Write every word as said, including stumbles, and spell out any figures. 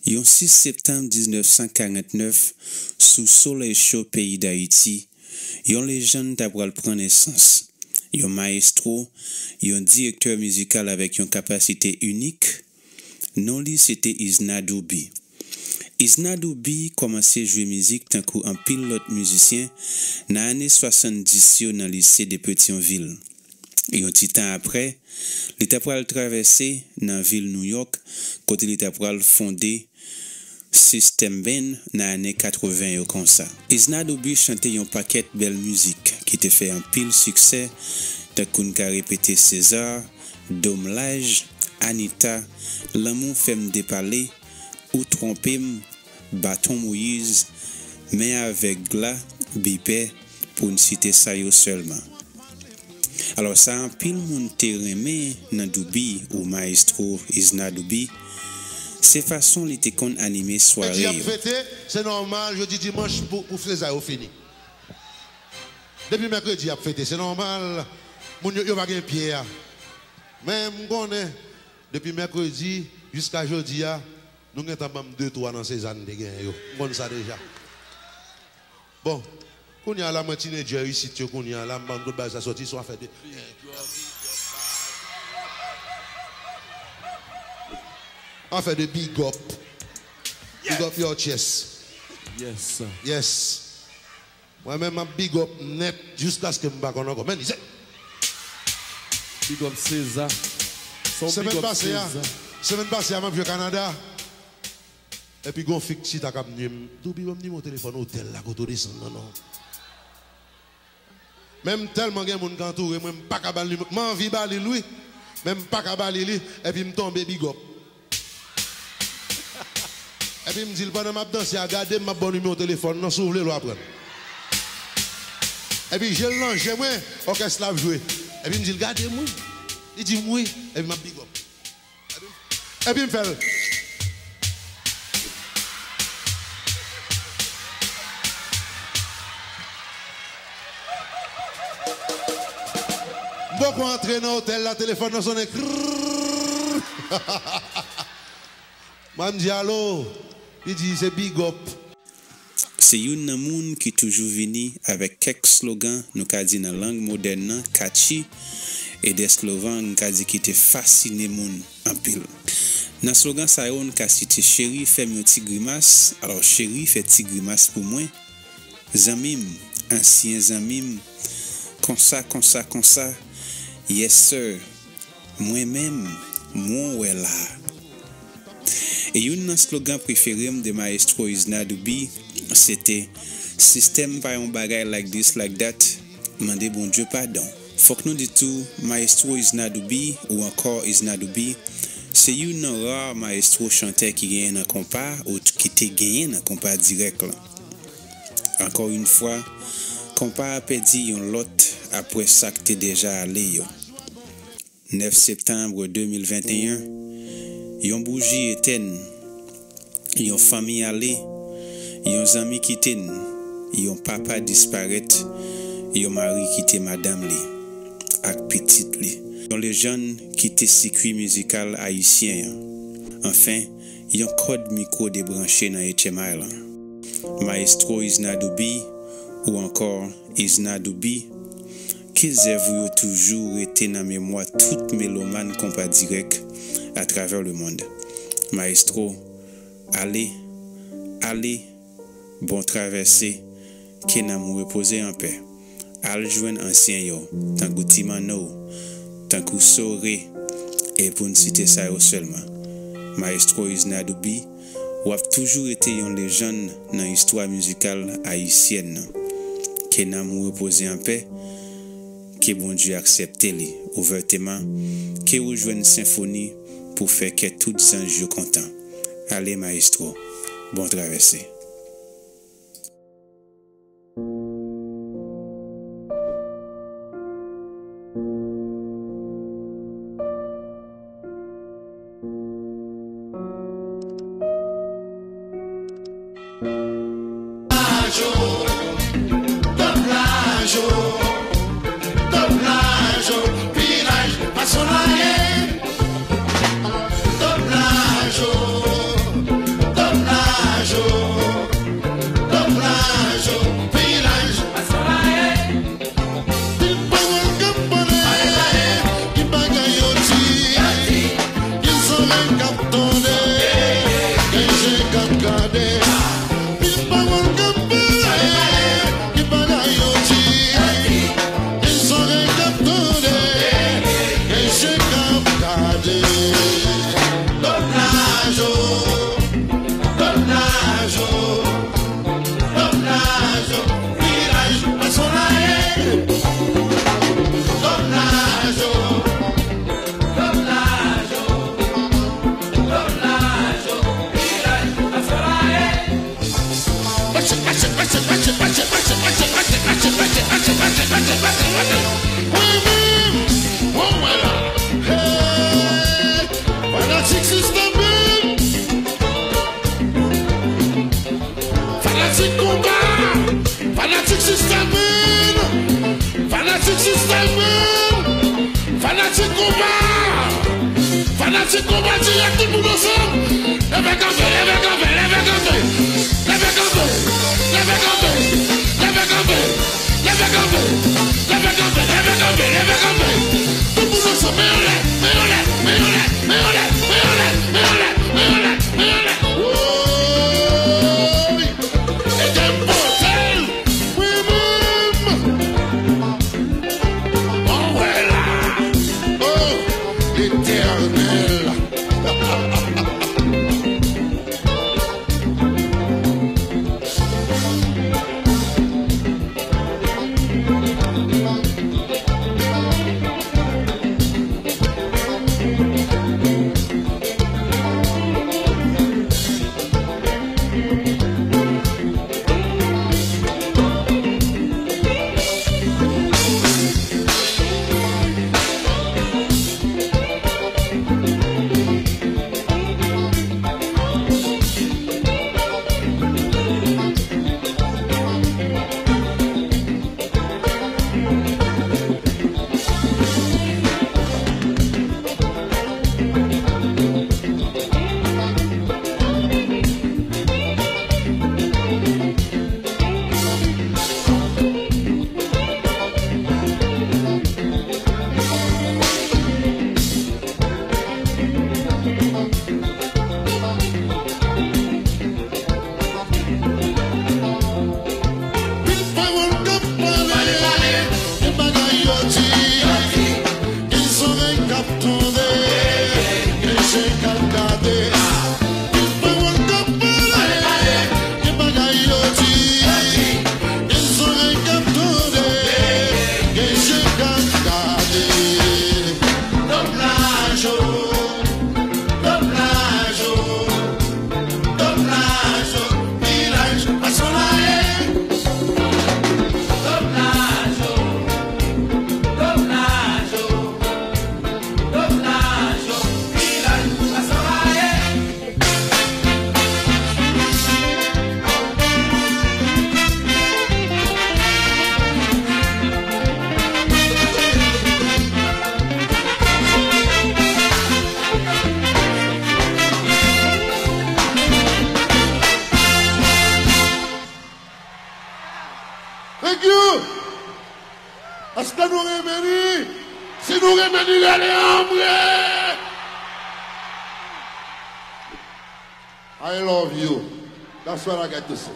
Yon sis septanm diznèf san karannèf, sou solèy cho peyi Dayiti, yon lejann ta pral pran nesans. Yon mayestwo, yon direktè mizikal avèk yon kapasite inik, non li se te Isna Doubi. Isna Doubi kòmanse jwe mizik tankou anpil lòt mizisyen nan ane swasanndis yo nan lise de Petyonvil. Yon ti tan apre, li ta pral travèse nan vil Nouyòk, kote li ta pral fonde System Band nan ane katreven yo konsa. Isna Doubi chante yon pakèt bèl mizik ki te fè anpil siksè, tankou n ka repete César, Dom Laj, Anita, Lanmou fè m depale, Ou twonpe m, Baton Moyiz, Men avèg la, Bipè, pou n site sa yo sèlman. Alò, sa anpil moun te renmen nan Doubi ou Mayestwo Isna Doubi, se fason li te konn anime sware yo. Jodi ap fete, se nòmal, jodi dimanch pou, pou César yo fini. Depi mèkredi ap fete, se nòmal, moun yo, yo pa gen pye a. Men m konnen, depi mèkredi jiska jodi a, nou gentan ban m de twa nan César n te genyen yo. M konn sa deja. Bon, kounye a la, mwen teenager isit yo kounye a la, m pa konn kot bagay sa soti, se yon afè de, afè de big up. Big up your chest. Yes. Yes. Mwen menm, m ap big up nèt jiskaske m pa konn ankò. Men, li se Big up César. Son big up César. Semèn pase a, semèn pase a, m ap jwe Kanada. Epi gon fi k chita k ap nwi m. Doubi, ban m nimewo telefòn otèl la kote w desann nan, non. Men m tèlman gen moun k antoure mwen, m pa ka ba l nimewo. M anvi ba li l, wi. Men m pa ka ba li li. Epi m tonbe big up. Epi m di l, pandan m ap danse a, gade m, m ap ba w nimewo telefòn nan, si w vle l w aprann. Epi je l nan je mwen, òkès la ap jwe. Epi m di l, gade m wi. Li di m wi. Epi m ap big up. Epi m fè l. M poko antre nan otèl la, telefòn nan sonnen. Krrrr. Mwen, m di, alo? Li di, se big up. Se youn nan moun ki toujou vini avèk kèk slogan, nou ka di nan lang modèn nan, catchy, e de slogan, nou ka di ki te fasine moun anpil. Nan slogan sa yo, nou ka site, cheri, fè m yon ti grimas, alò, cheri, fè ti grimas pou mwen, zanmi m, ansyen zanmi m, konsa, konsa, konsa, yes sir, mwen menm, mwen w wè la. E youn nan slogan prefere m de Mayestwo Isna Doubi, se te, sistèm pa yon bagay like this, like that, mande Bondye padon. Fòk nou di tou, Mayestwo Isna Doubi, ou ankò Isna Doubi, se youn nan ra mayestwo chantè ki genyen nan konpa, ou ki te genyen nan konpa dirèk lan. Ankò yon fwa, konpa a pèdi yon lòt apre sa k te deja ale yo. Nèf septanm de mil venteyen, yon bouji etèn, yon fanmi ale, yon zanmi kite n, yon papa disparèt, yon mari kite madanm li ak pitit li. Yon lejann kite sikwi mizikal ayisyen an. Anfen, yon kòd mikwo debranche nan H M I lan. Mayestwo Isna Doubi, ou ankò Isna Doubi, ke zèv ou yo toujou rete nan memwa tout melomàn konpa dirèk atravè lemonn. Mayestwo, ale, ale, bon travèse, ke nanm ou repoze anpè. Al jwenn ansyen yo, tankou Ti Manno, tankou Sore, e pou n site sa yo sèlman. Mayestwo Isna Doubi, w ap toujou rete yon lejann nan istwa mizikal ayisyèn nan. Ke nanm ou repoze anpè, ke Bondye aksèpte li ouvèteman, ke ou jwenn senfoni pou fè kè tout zanj yo kontan. Ale, mayestwo, bon travèse. Gade, pil pawòl k ap pale, gen bagay yo di, gen zòrèy k ap tande, gen je k ap gade. Doblaj, o, doblaj, o, doblaj, o, vilaj pa sou la ye. Doblaj, o, doblaj, o. Fanatik Sistèm Big! Fanatik konba! Fanatik Sistèm Big! Fanatik Sistèm Big! Fanatik konba! Fanatik konba dirèk, tout moun ansanm! Leve kanpe, leve kanpe, leve kanpe! Leve kanpe! Leve kanpe! Leve kanpe! Leve kanpe! Leve kanpe! Leve kanpe! Leve kanpe! Tout moun ansanm, men anlè, men anlè, men anlè, men anlè, men anlè, men anlè, men anlè, men anlè, men anlè! Woy! E te pote l! Mwen menm! Bon, wè la! Oh, Letènèl! Pil pawòl k ap pale, gen bagay yo di, gen zòrèy k ap tande, gen je k ap gade. Pil pawòl k ap pale, gen bagay yo di, gen zòrèy k ap tande, gen je k ap gade. Doblaj, o, doblaj, o, doblaj, o, vilaj pa sou la ye. Doblaj, o, doblaj, o, doblaj, o, vilaj pa sou la ye. Thank you! Èske nou renmen li? Si nou renmen li, rele anmwe! I love you. That's what I got to say.